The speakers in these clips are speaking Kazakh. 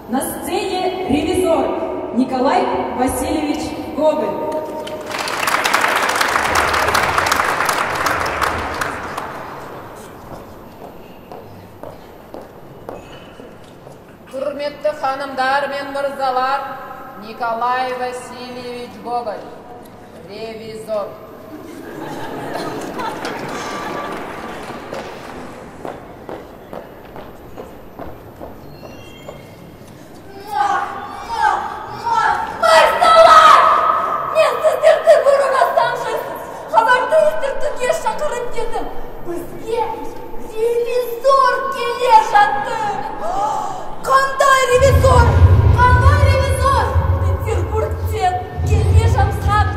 На сцене ревизор Николай Васильевич Гоголь. Құрметті ханымдар мен мырзалар, Николай Васильевич Гоголь, ревизор. Мырзалар! Мен сіздерді бұруға санжайсыз. Хабарды естіртуге шақырып едім. Бізге ревизор келе жатыр. Қандай ревизор? Қандай ревизор? Петербургтен келе жатқан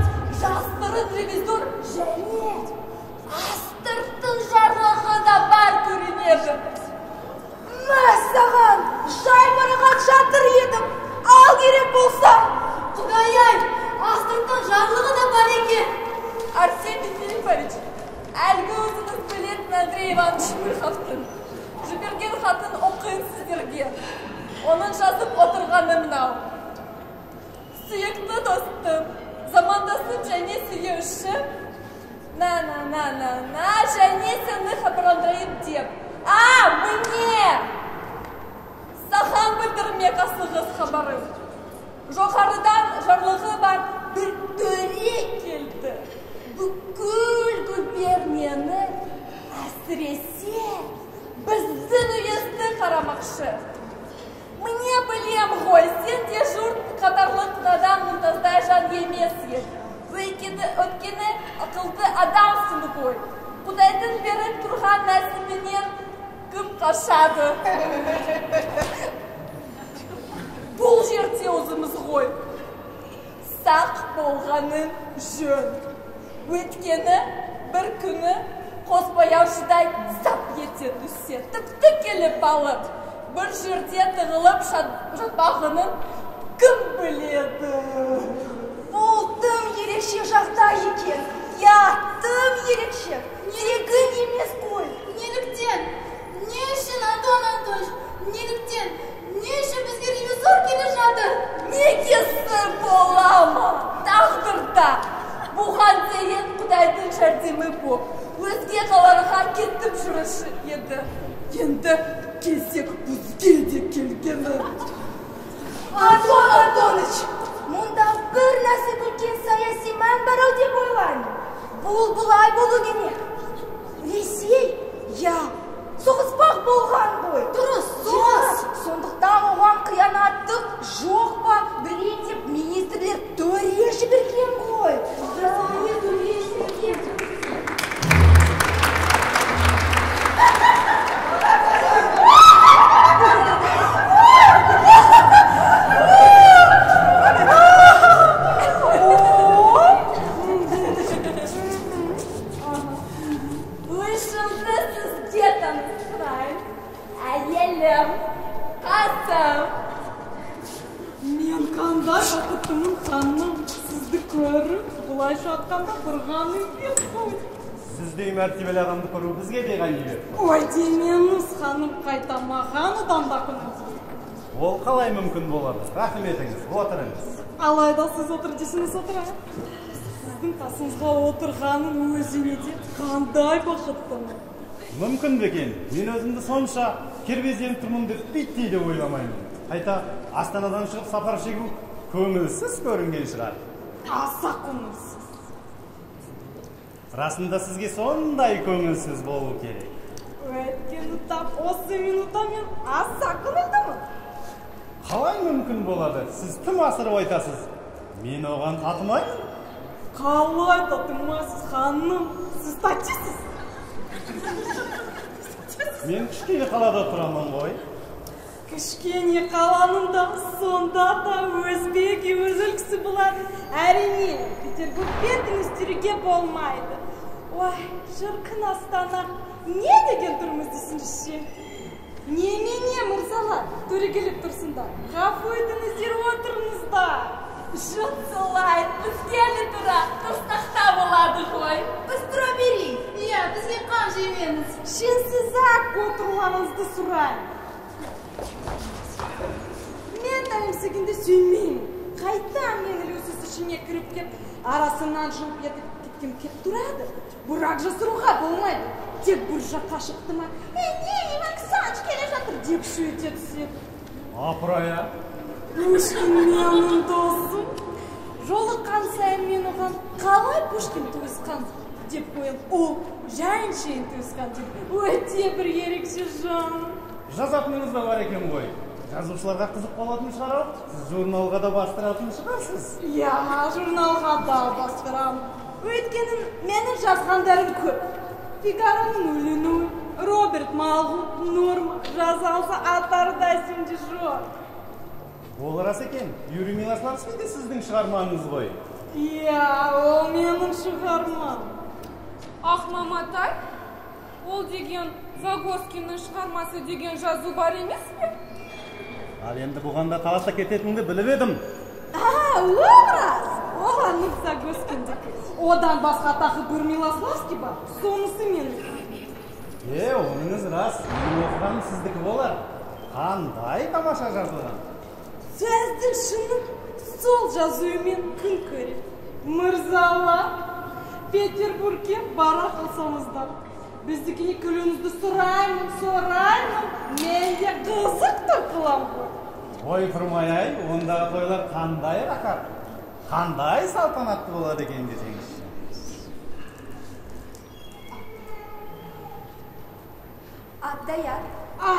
жасырын ревизор және астыртын жарлығы да бар көрінеді. Мәссаған, жайбарақат жатыр едім. Ал керек болса. Құдай-ай, астыртын жарлығы да бар екен. Арсений Филиппович, әлгі өзіңіз білетін Андрей Иванович Мырховтың жіберген хатын оқиын сіздерге. Оның жазып отырғаны мынау. Сүйікті достым, замандасым және сүйеушім, на-на-на-на-на, және сені хабарландырайын деп. А, міне! Саған білдірмек асығыс хабарым. Жоғарыдан жарлығы бар бір төре келді. Бүкіл губернияны, әсіресе біздің уезді қарамақшы. Міне білем ғой, сен де жұрт қатарлы надан мұнтаздай жан емес едің. Өйткені ақылды адамсың ғой. Құдайдың беріп тұрған нәсібінен кім қашады? Бұл жерде өзіміз ғой. Сақ болғаның жөн. Өйткені бір күні қосбояушыдай зап ете түссе, тіпті келіп алып, бір жерде тығылып жатпағанын кім біледі? Бұл тым ерекше жағдай екен. Я, тым ерекше. Тегін емес қой. Неліктен? Не үшін, Антон Антонович? Неліктен? Не үшін бізге ревизор келе жатыр? Негесі бола ма? Тағдырда. Бұған дейін Құдайдың жәрдемі боп, өзге қалаларға кетіп жүруші еді. Енді кезек бізге де келгені. Антон Антонович, мұнда бір нәрсе үлкен саяси мән бар ау деп ойлаймын. Бұл бұлай болу керек. Ресей, я, соғыспақ болған ғой. Дұрыс, соғыс. Сондықтан оған қиянаттық жоқ па білейін деп министрлер төре жіберген ғой. Төре жіберген. Ойшымды сізге таныстырайын. Әйелім, Қасым. Мен қандай бақыттымын, ханым. Сізді көріп, бұлайша айтқанда тұрғаным емес қой. Сіздей мәртебелі адамды көру бізге де ғанибет. Ой, демеңіз, ханым, қайта маған одан да көңілсіз. Ол қалай мүмкін болады? Рахым етіңіз, отырыңыз. Алайда сіз отыр десеңіз отырайын. Сіздің қасыңызға отырғанын өзіне де қандай бақыттымын. Мүмкін бе екен? Мен өзімді сонша кербезденіп тұрмын деп биттей де ойламаймын. Қайта Астанадан шығып сапар шегу көңілсіз көрінген шығар. Аса көңілсіз. Расында сізге сондай көңілсіз болу керек. Өйткені тап осы минутта мен аса көңілдімін. Қалай мүмкін болады? Сіз тым асырып айтасыз. Мен оған татымаймын. Қалай татымайсыз, ханым? Сіз татисыз. Мен кішкене қалада тұрамын ғой. Кішкене қаланың да сонда да өзбеге өз үлгісі болады. Әрине, Петербургпен теңестіруге болмайды. Ой, шіркін Астана, не деген тұрмыс десеңізші? Немене, мырзалар, түрегеліп тұрсыңдар. Ғафу етіңіздер, отырыңыздар. Жұрт солай, бізге әлі тұра, тұрсақ та болады ғой. Біз тұра берейік. Иә, бізге қам жемеңіз. Шенсіз-ақ отыруларыңызды сұраймын. істегенді сүймеймін. Қайта мен ілеусіз ішіне кіріп кеп, арасынан жылп етіп кеткім кеп тұрады. Бірақ жасыруға болмайды. Тек бір жаққа шықты ма, «Ей, не, Иван Александрович келе жатыр» деп шу ете түседі. Апырай, а? Пушкин менің досым. Жолыққан сайын мен оған қалай Пушкин туысқан деп қоям. Ол жайыншайын туысқан деп өте бір ерекше жан. Жазатыныңыз да бар екен ғой. Жазушыларға қызық болатын шығар-ау. Сіз журналға да бастыратын шығарсыз. Иә, журналға да бастырамын. Өйткені менің жазғандарым көп. Фигароның өлеңі, Роберт Малғұн, Норма, жаза алса аттары да есімде жоқ. Ол рас екен. Юрий Милославский де сіздің шығармаңыз ғой. Иә, ол менің шығармам. Ах, маматай, ол деген Загорскийдің шығармасы деген жазу бар емес пе? Ал енді бұған да таласа кететініңді біліп едім. А, ол рас. Ол анық Загорскийдікі. Одан басқа тағы бір Милославский бар, сонысы менікі. Е, оныңыз рас. Менің оқығаным сіздікі болар. Қандай тамаша жазылған. Сөздің шыны сол жазуымен күн көреді. Мырзалар, Петербургке бара қалсаңыздар, біздікіне келуіңізді сұраймын, сұраймын. Мен де қызық той қылам ғой. Ой, Фырмай-ай, ондағы тойлар қандай рақат, қандай салтанатты болады екен десеңізші. Абдаяр. А,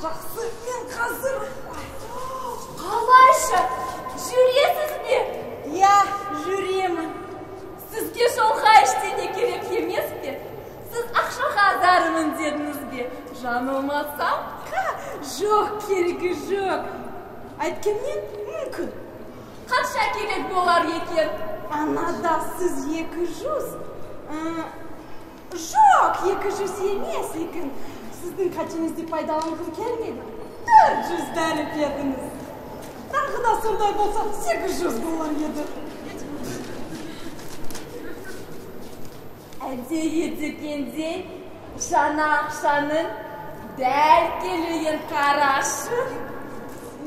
жақсы, мен қазір. Қалайша, жүресіз бе? Иә, жүремін. Сізге жолға ештеңе керек емес пе? Сіз ақшаға зармын дедіңіз бе? Жаңылмасам? Жоқ, керегі жоқ. Әйткенмен мүмкін. Қанша керек болар екен? Анада сіз 200. Жоқ, 200 емес екен. Сіздің қатеңізді пайдаланғым келмеді. 400 дәріп едіңіз. Тағы да сондай болса 800 болар еді. Әлде дегенде жаңа ақшаның дәл келуін қарашы.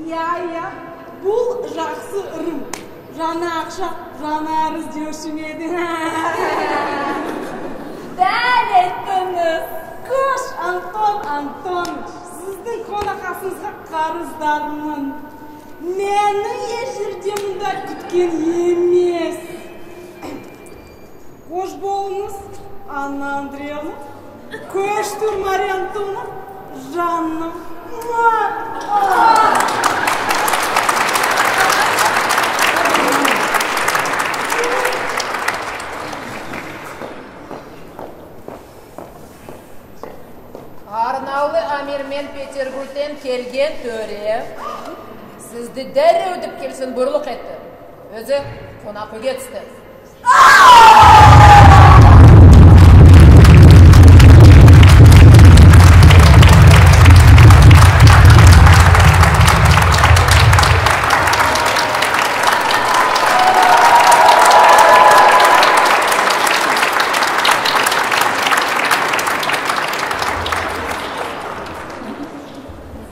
Иә, иә, бұл жақсы ырым. Жаңа ақша, жаңа арыз деуші ме еді? Дәл айттыңыз. Қош, Антон Антонович, сіздің қонақасыңызға қарыздармын. Мені еш жерде мұндай күткен емес. Қош болыңыз, Анна Андреевна. Көш тұр, Мария Антоновна, жаным. Арнаулы әмірмен Петербургтен келген төре сізді дереу деп келсін бұйрық етті. Өзі қонақ үйге түсті.